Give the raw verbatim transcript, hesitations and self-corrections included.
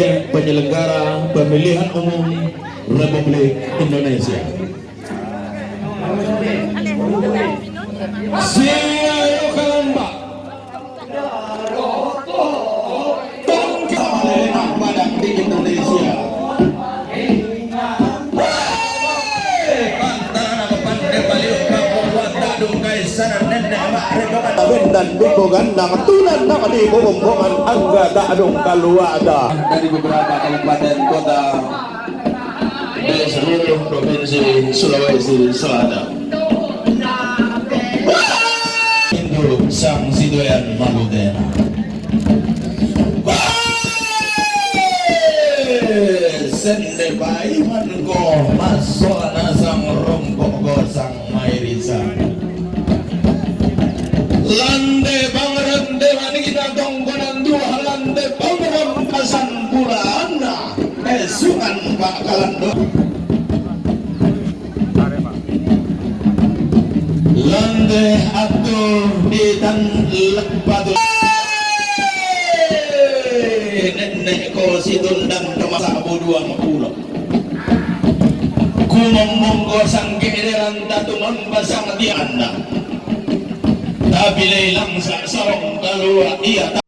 Penyelenggara pemilihan umum Republik Indonesia. Sia yo kalamba. Tongkol padang di Indonesia. Pantangan apa pandai baliuk kampung watak dungkai sana nenek mak rekokan. Bendan biko gandang tunan nama di bumbungan angga tak dungkal watak. Dari beberapa kabupaten kota di seluruh provinsi Sulawesi Selatan. Induk sang sidoyan malutena. Sende paiman ko masuk nasang rongkok gosang mairisan. Lande pangrem dewan kita tongkonan dua lande pangrem pasan pulana. Esungan pakalan do. Lande atu ditan lepatu. Nenek ko situndan rumah sabu dua mapulo. Kumong monggo sangke deran tatu mambasang diana. Tapi lei langsa sarong kalua ia